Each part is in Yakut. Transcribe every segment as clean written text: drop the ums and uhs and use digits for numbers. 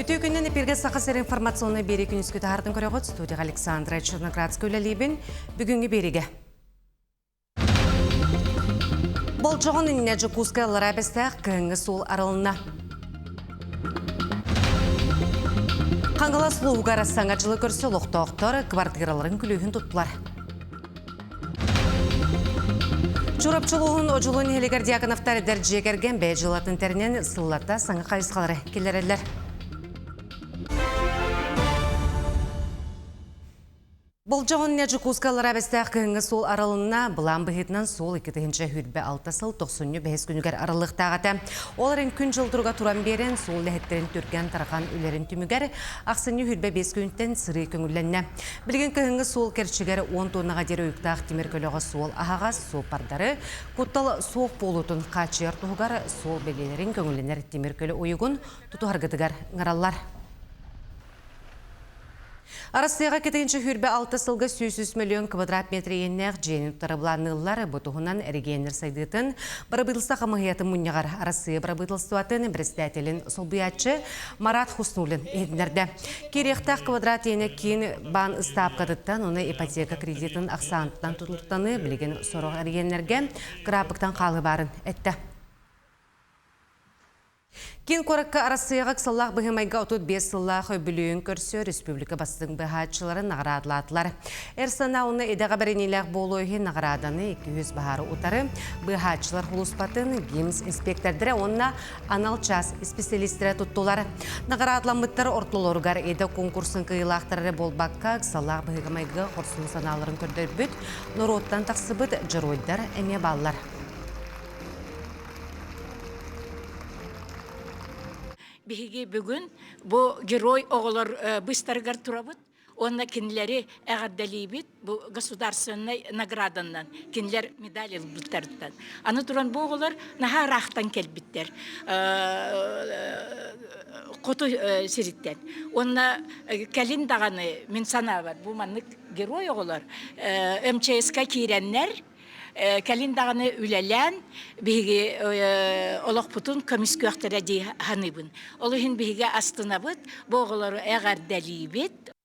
Үтүө күннэн эпиргэ Саха сир информационнай биэрии күнүскү таһаартын көрөҕүт. Студияға Александра Черноградская үлэлиибин. Бүгүҥҥү биэриигэ. Болдьоҕун иннинэ Дьокуускай Аллараа Бэстээх кыһыҥҥы суол арылынна. Хаҥалас улууһугар саҥа дьылы көрсө олохтоохтор квартираларын күлүүһүн туттулар. Чурапчы улууһун Одьулуун нэһилиэгэр Дьяконовтар эдэр дьиэ кэргэн бэйэ дьыалатын тэринэн сыллата саҥа хайысхалары киллэрэллэр. Болдьоҕун Дьокуускай Аллараа Бэстээх кыһыҥҥы суол арылынна. Былаан быһыытынан суол 2026 сыл тохсунньу бэһис күнүгэр арыллыахтаах этэ. Ол эрэн күн-дьыл туруга туран биэрэн, суол үлэһиттэрин түргэн-тарҕан үлэрин түмүгэр ахсынньы 25 күнтэн сырыы көҥүллэннэ. Билигин кыһыҥҥы суол кэрчигэр 10 туоннаҕа диэри уйуктаах тимир көлөҕө суол аһаҕас, суоппардары куттал суох буолуутун хааччыйар туһугар суол бэлиэлэрин көҥүллэнэр тимир көлө уйугун тутуһаргытыгар ыҥыраллар. Арассыыйаҕа 226 сылга 103 миллион квадрат метр иэннээх дьиэни туттары былаанныыллар. Бу туһунан эрэгийиэннэр сайдыытын Бырабыыталыстыба хамыыһыйатын мунньаҕар Арассыыйа бырабыыталыстыбатын председателин солбуйааччы Марат Хуснуллин иһитиннэрдэ. Киириэхтээх квадрат иэнэ киин баан ыстаапкатыттан уонна ипотека кредитин ахсаантан тутулуктаныы билигин сорох эрэгийиэннэргэ кыраапыктан хаалыы баарын эттэ. Киин куоракка Арассыыйаҕа ыксаллаах быһыы-майгы 35 сыллаах үбүлүөйүн көрсө республика бастыҥ быһааччыларын наҕараадалаатылар. Эр санаа уонна идэҕэ бэриниилээх буолуу иһин наҕарааданы 200 баһаары утары быыһааччылар сулууспатын ГИМС инспиэктэрдэрэ уонна анал чаас исписэлиистэрэ туттулар. Наҕараадаламмыттар ортолоругар идэ конкурсун кыайыылаахтара эрэ буолбакка, ыксаллаах быһыыга-майгыга хорсун санааларын көрдөрбүт, норуоттан тахсыбыт дьоруойдар эмиэ бааллар. Биһиги бүгүн бу герой оҕолор быстарыгар турабыт уонна кинилэри эҕэрдэлиибит бу государственнай награданан кинилэр медаль ылбыттарыттан. Аны туран бу оҕолор наһаа ыраахтан кэлбиттэр хоту сириттэн. Уонна кэлин даҕаны мин санаабар бу маннык герой оҕолор МЧС-ка киирэннэр Кэлин даҕаны үлэлээн биһиги олохпутун көмүскүөхтэрэ дии саныыбын. Ол иһин биһиги астынабыт, бу оҕолору эҕэрдэлиибит.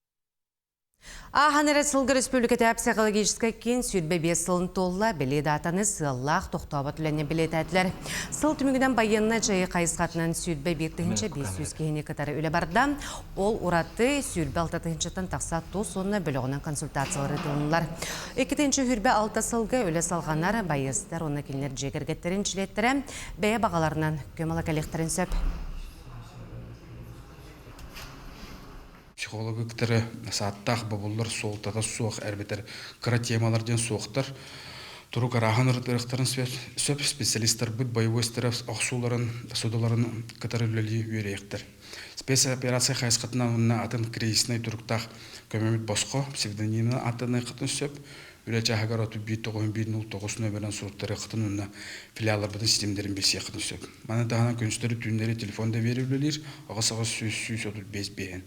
Ааһан эрэ сылга республикатааҕы психологическай киин 25 сылын туолла, бэлиэ даатаны сыаллаах тохтообот үлэни бэлиэтээтилэр. Сыл түмүгүнэн байыаннай дьайыы хайысхатынан 21 500 киһини кытары үлэ барда. Ол ураты 26 тыһыынчаттан тахса тус уонна бөлөҕүнэн консультациялар ыытылыннылар. 226 сылга үлэ салҕанар, байыастар уонна кинилэр дьиэ кэргэттэрин чилиэттэрэ бэйэ баҕаларынан көмө кэлиэхтэрин сөп. Психологы кытары сааттаах бобуллар суолтата суох эрбэтэр кыра темалар диэн суохтар. Турук арааһын ырытыахтарын сөп специалистарбыт боевой стресс охсууларын, содуларын кытары үлэлии үөрүйэхтэр. Спецоперация хайысхатынан уонна атын кризиснэй туруктаах көмөбүт босхо, псевдонимынан ааттаныаххытын сөп. Үлэ чааһыгар 31 91 09 нөмеринэн суруттарыаххытын уонна филиалларбытын ситимнэрин билсиэххитин сөп. Маны таһынан күнүстэри-түүннэри телефон да биэри үлэлиир 8 8 135 биэһин.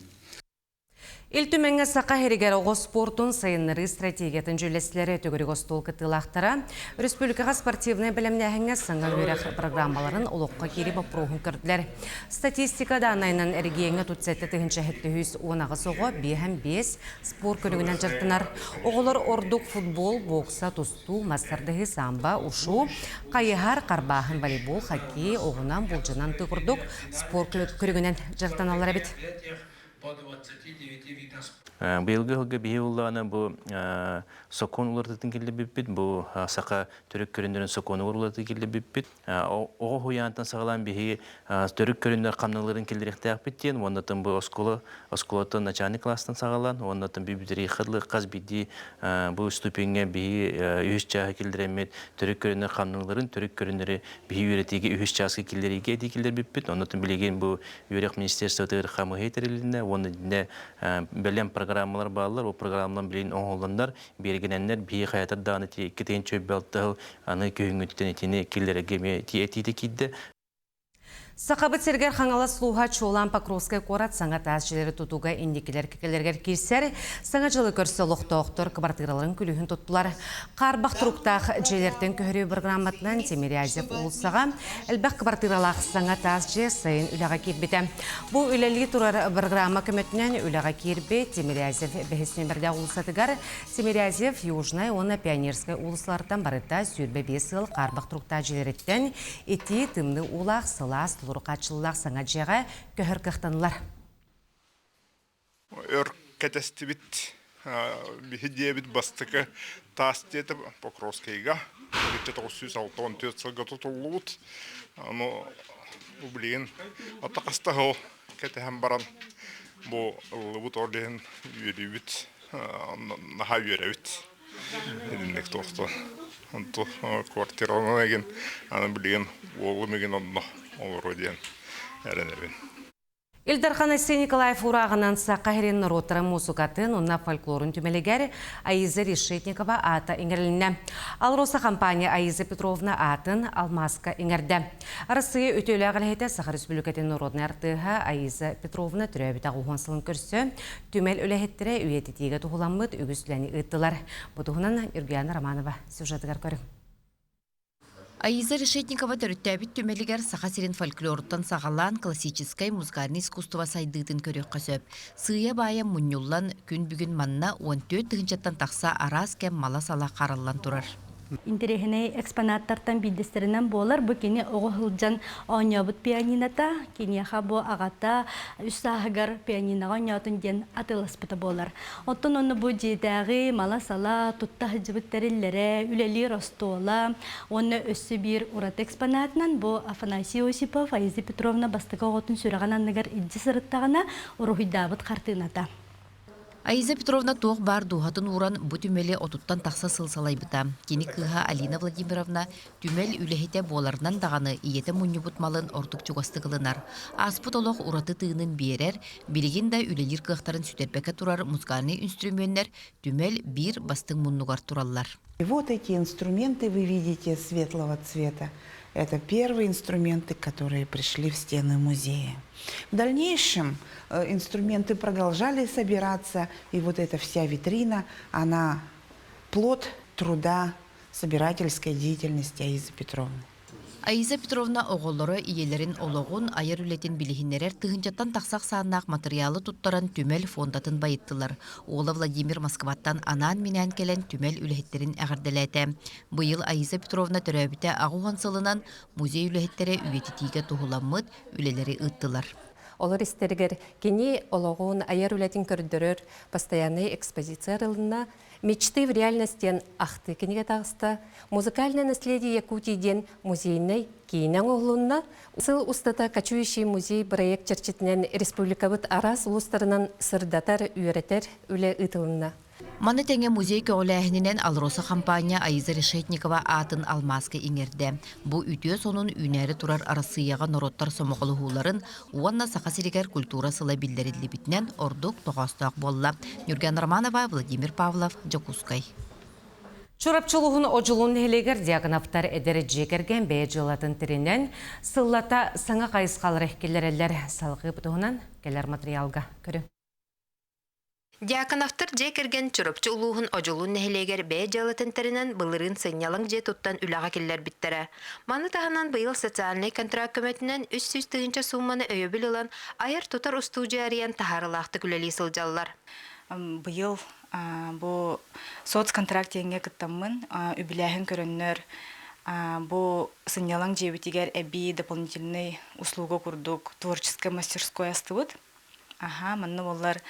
Ил Түмэҥҥэ Саха сиригэр оҕо спортун сайыннарыы стратегиятын дьүүллэстилэр төгүрүк остуол кыттыылаахтара республикаҕа спортивнай бэлэмнээһиҥҥэ саҥа үөрэх программаларын олоххо киири боппуруоһун көрдүлэр. Статистика дааннайынан эрэгийиэҥҥэ 37 718 оҕо 5 спорт көрүҥүнэн дьарыктанар. Оҕолор ордук футбол, бокса, тустуу, мас тардыһыы, самбо, ушу, хайыһар, харбааһын, волейбол, хоккей, оҕунан, булдьанан тыы курдук спорт көрүҥүнэн дьарыктаналлар эбит. Быйылгы сылга биһи уллаана бу сокуон уларытытын киллэрбиппит, бу саха төрүт көрүннэрин сокуонугар уларытыы киллэрбиппит. Оҕо уһуйаантан саҕалаан биһиги төрүт көрүннэр хамналарын киллэриэхтээхпит диэн, уоннатын бу оскуола оскуолаттан начальник класстан саҕалаан, уоннатын бүбүтэрии хас биирдии бу ступеҥҥэ биһиги үһүс чааһы киллэрэммит төрүт көрүннэр хамналарын, төрүт көрүннэри биһи үөрэтиигэ үһүс чааска киллэриигэ этии киллэрбиппит. Оннотун билигин бу үөрэх министерствотыгар хамыһый тэрилиннэ уонна итиннэ бэлэм программалар бааллар. Ол программалар билигин оҥоһулланнар, биэргэнэннэр биһи хайатар даҕаны икки тыһыынча аны күһүҥҥүттэн итини киллэрэргэ эмиэ этиитэ киирдэ. Сахабыт сиригэр Хаҥалас улууһа чуолаан Покровскай куорат саҥа таас дьиэлэри тутууга инникилэр кэккэлэригэр киирсэр. Саҥа дьылы көрсө олохтоохтор кыбартыыраларын күлүүһүн туттулар. Хаарбах туруктаах дьиэлэртэн көһөрүү программатынан Тимирязев уулуссаҕа элбэх кыбартыыралаах саҥа таас дьиэ сайын үлэҕэ киирбитэ. Бу үлэлии турар программа көмөтүнэн үлэҕэ киирбит Тимирязев бэһис нүөмэрдээх уулуссатыгар Тимирязев Южнай уонна Пионерскай уулуссалартан барыта 25 ыал хаарбах туруктаах дьиэлэриттэн итии тымныы уулаах сылаас толору хааччыллаах саҥа дьиэҕэ көһөр кыахтаннылар. Өр кэтэстибит биһи диэбит бастакы таас диэтэ Покровскайга 1964 сылга тутуллубут. Ону билигин атаҕаста сыл кэтэһэн баран бу ыллыбыт ол иһин үөрүүбүт наһаа үөрэбит. Итинник туохтан онту квартиранан эгин аны билигин уолум игин онно олоруо диэн эрэнэбин. Ил Дархан Айсен Николаев урааҕынан Саха сирин норуоттара муусукатын уонна фольклорун түмэлигэр Аиза Решетникова аата иҥэрилиннэ. АЛРОСА компания Аиза Петровна аатын алмааска иҥэрдэ. Арассыыйа үтүөлээх үлэһитэ Саха Республикатын народнай артыыһа Аиза Петровна төрөөбүт аҕыс сылын көрсө түмэл үлэһиттэрэ үйэтитиигэ туһуламмыт үгүс үлэни ыыттылар. Бу туһунан Юргиана Романова сюжетыгар көрүҥ. Аиза Решетникова төрүттээбит түмэлигэр Саха сирин фольклоруттан саҕалаан классическай музыкальнай искусство сайдыытын көрүөххэ сөп. Сыыйа-баайа мунньуллан, күн бүгүн манна 14 тыһыынчаттан тахса араас кэм мала-сала хараллан турар. Интэриэһинэй экспонаттартан биирдэстэринэн буолар. Бу кини оҕо сылдьан оонньообут пианинота. Киниэхэ бу аҕата үс сааһыгар пианиноҕа оонньоотун диэн атыыласпыта буолар. Оттон онно бу дьиэтээҕи мала-сала, тутта сылдьыбыт тэриллэрэ, үлэлиир остуола уонна өссө биир ураты экспонатынан бу Афанасий Осипов Аиза Петровна бастакы оҕотун сүрэҕин анныгар илдьэ сырыттаҕына уруһуйдаабыт хартыыната. Аиза Петровна туох баар дууһатын ууран бу түмэли отуттан тахса сыл салайбыта. Кини кыыһа Алина Владимировна түмэл үлэһитэ буоларынан даҕаны ийэтэ мунньубут малын ордук чугастык ылынар. Ааспыт олох ураты тыынын биэрэр, билигин да үлэлиир кыахтарын сүтэрбэккэ турар музыкальнай үнстрүмүөннэр түмэл биир бастыҥ муннугар тураллар. И вот эти инструменты вы видите светлого цвета. Это первые инструменты, которые пришли в стены музея. В дальнейшем инструменты продолжали собираться, и вот эта вся витрина, она плод труда собирательской деятельности Аизы Петровны. Аиза Петровна оҕолоро ийэлэрин олоҕун, айар үлэтин билиһиннэрэр тыһыынчаттан тахса ахсааннаах матырыйаалы туттаран түмэл фондатын байыттылар. Уола Владимир Москваттан анаан-минээн кэлэн түмэл үлэһиттэрин эҕэрдэлээтэ. Быйыл Аиза Петровна төрөөбүтэ 80 сылынан музей үлэһиттэрэ үйэтитиигэ туһуламмыт үлэлэри ыыттылар. Олор истэригэр кини олоҕун, айар үлэтин көрдөрөр постоянный экспозиция арылынна. «Мечты в реальность» диэн ахтыы кинигэ таҕыста. «Музыкальное наследие Якутии» диэн музейнай киинэ оҥоһулунна. Сыл устата «Кочующий музей» проект чэрчитинэн республикабыт араас улуустарынан сырдатар, үөрэтэр үлэ ыытылынна. Маны тэҥэ музей көҕүлээһининэн АЛРОСА хампаанньа Аиза Решетникова аатын алмааска иҥэрдэ. Бу үтүө сонун үүнээри турар Арассыыйаҕа норуоттар сомоҕолоһууларын уонна Саха сиригэр культура сыла биллэриллибитинэн ордук тоҕоостоох буолла. Нюрган Романова, Владимир Павлов, Дьокуускай. Чурапчы улууһун Одьулуун нэһилиэгэр Дьяконовтар эдэр дьиэ кэргэн бэйэ дьыалатын тэринэн, сыллата саҥа хайысхалары киллэрэллэр. Салҕыы туһунан кэлэр материалга көрүҥ. Дьяконовтар дьиэ кэргэн Чурапчы улууһун Одьулуун нэһилиэгэр бэйэ дьыалатын тэринэн былырыын сынньалаҥ дьиэ туттан үлэҕэ киллэрбиттэрэ. Маны таһынан быйыл социальнай контракт көмөтүнэн 300 тыһыынча суумманы өйөбүл ылан, айар-тутар устуудьуйа арыйан таһаарыылаахтык үлэлии сылдьаллар. Быйыл бу соцконтракт диэҥҥэ кыттаммын, үбүлээһин көрөннөр бу сынньалаҥ дьиэбитигэр эбии дополнительный услуга курдук творческай мастерской астыбыт. Аһаа, манна буоллар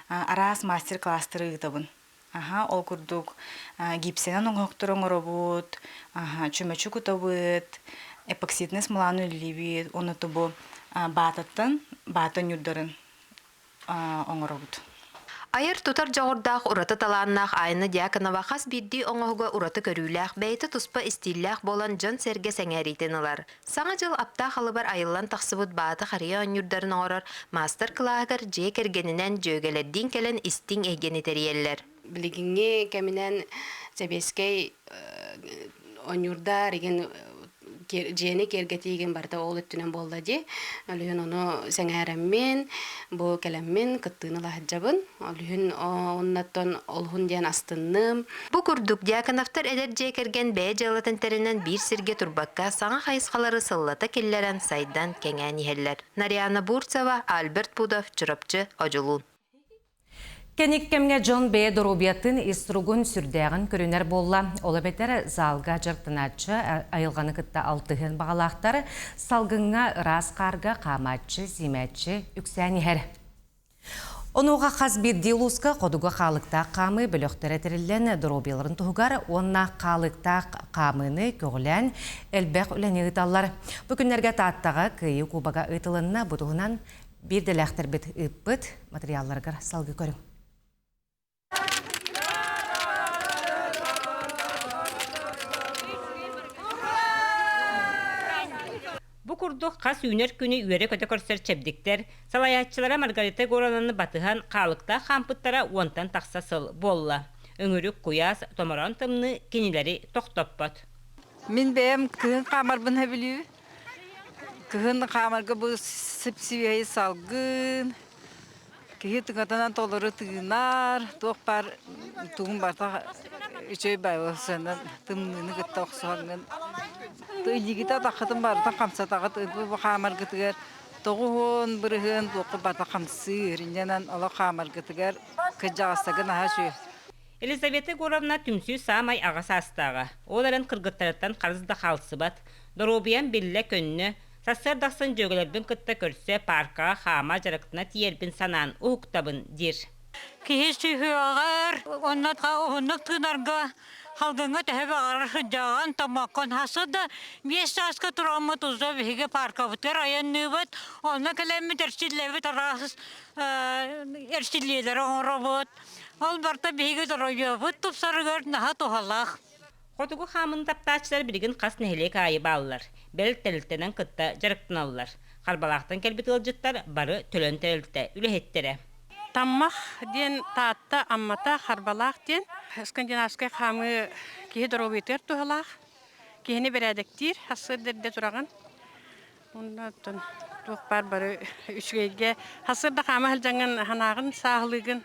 араас мастер-класстары ыытабын. Аһаа, ол курдук гипсэнэн оҥоһуктары оҥоробут, аһаа, чөмөчү кутабыт, эпоксиднай смоланы үлэлиибит, уонна бу баататтан баата ньурдарын оҥоробут. Айар-тутар дьоҕурдаах, ураты талааннаах Айна Дьяконова хас биирдии оҥоһуга ураты көрүүлээх, бэйэтэ туспа истииллээх буолан дьон-сэргэ сэҥээриитин ылар. Саҥа дьыл аптаах алыбар айыллан тахсыбыт баата харыйа оонньуурдарын оҥорор маастар-кылааһыгар дьиэ кэргэнинэн дьүөгэлэрдиин кэлэн истиҥ эйгэни тэрийэллэр. Билигиҥҥи кэминэн сэбиэскэй оонньуурдар игин. дьиэни киэргэтиигин барыта ол өттүнэн буолла дии. Олүһүн ону сэҥээрэммин, бу кэлэммин кыттыыны ыла сылдьабын. Олүһүн оннаттан олуһун диэн астынным. Бу курдук Дьяконовтар эдэр дьиэ кэргэн бэйэ дьыалатын тэринэн биир сиргэ турбакка саҥа хайысхалары сыллата киллэрэн сайдан кэҥээн иһэллэр. Нарьяна Бурцева, Альберт Пудов, Чурапчы, Одьулуун. Кэник кэмҥэ дьон бэйэ доруобуйатын ис туругун сүрдээҕин көрүнэр буолла. Ол эбэтэр залга дьарыктанааччы айылҕаны кытта алтыһыан баҕалаахтар салгыҥҥа ыраас хаарга хаамааччы, сиимээччи үксээн иһэр. Онуоха хас биирдии улууска хотугу хаалыктаах хаамыы бөлөхтөрө тэриллэн доруобуйаларын туһугар уонна хаалыктаах хаамыыны көҕүлээн элбэх үлэни ыыталлар. Бу күннэргэ Тааттаҕа Кыайыы Кубога ыытылынна. Бу туһунан биир дэлээхтэрбит ыыппыт материалларыгар салгыы көрүҥ. Бу курдук хас үүнэр күнү үөрэ-көтө көрсөр чэбдиктэр, салайааччылара Маргарита Егоровнаны батыһан хаалыктаах хаампыттара уонтан тахса сыл буолла. Өҥүрүк куйаас, томороон тымныы кинилэри тохтоппот. Мин бэйэм кыһын хаамарбын сөбүлүүбүн. Кыһын хаамарга бу сип-сибиэһэй салгын, киһи тыҥатынан толору тыынар, туох баар тугун барыта үчүгэй баҕайы тымныыны кытта охсуһаҥҥын илиигитэ атаххытын барытын хамсатаҕыт бу хаамаргытыгар 90% туохха барыта хамсыыр инньэнэн олох хаамаргытыгар кырдьаҕастарга наһаа үчүгэй. Елизавета Егоровна түмсүү саамай аҕа саастааҕа, ол эрэн кыргыттарыттан харыс да хаалсыбат, доруобуйам биллэ көннө, сарсыарда ахсын дьүөгэлэрбин кытта көрсө пааркаҕа хаама дьарыктана тиийэрбин санаан уһуктабын диир. Киһи сүһүөҕэр уонна уһуннук тыынарга халгыҥҥа төһө баҕарар сылдьаҕын, томмоккун хасса да 5 сааска тураммыт узо биһиги пааркабытыгар айанныыбыт, онно кэлэммит эрчиллэбит араас эрчиллиилэри оҥоробут. Ол барыта биһиги доройуобут тупсарыгар наһаа туһалаах. Хотугу хаамыыны таптааччылар билигин хас нэһилиэк аайы бааллар. Бэл, тэрилтэнэн кытта дьарыктаналлар. Харбалаахтан кэлбит ыалдьыттар бары төлөн тэрилтэ үлэһиттэрэ. Таммах диэн Таатта Аммата Харбалаах диэн скандинавскай хаамыы киһи доруобуйатыгар туһалаах. Киһини бэрээдэктиир, сарсыарда эрдэ тураҕын. Онно оттон туох баар бары үчүгэйгэ сарсыарда хаама сылдьаҥҥын санааҕын сааһылыыгын,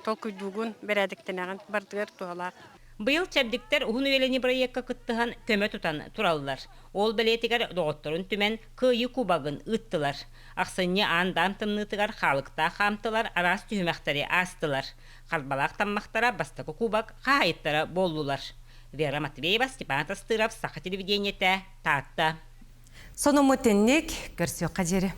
толкуйдуугун, бэрээдэктэнэҕин барытыгар туһалаах. Быйыл чэбдиктэр уһун үйэлэнии бырайыакка кыттыһан көмө тутан тураллар. Ол бэлиэтигэр доҕотторун түмэн Кыайыы кубогын ыыттылар. Ахсынньы аан-даам тымныытыгар хаалыктаах хаамтылар араас түһүмэхтэри аастылар. Харбалаах таммахтара бастакы кубок хаһаайыттара буоллулар. Вера Матвеева, Степан Тастыров, Саха телевидениетэ, Таатта. Сонуммут инник, көрсүөххэ диэри.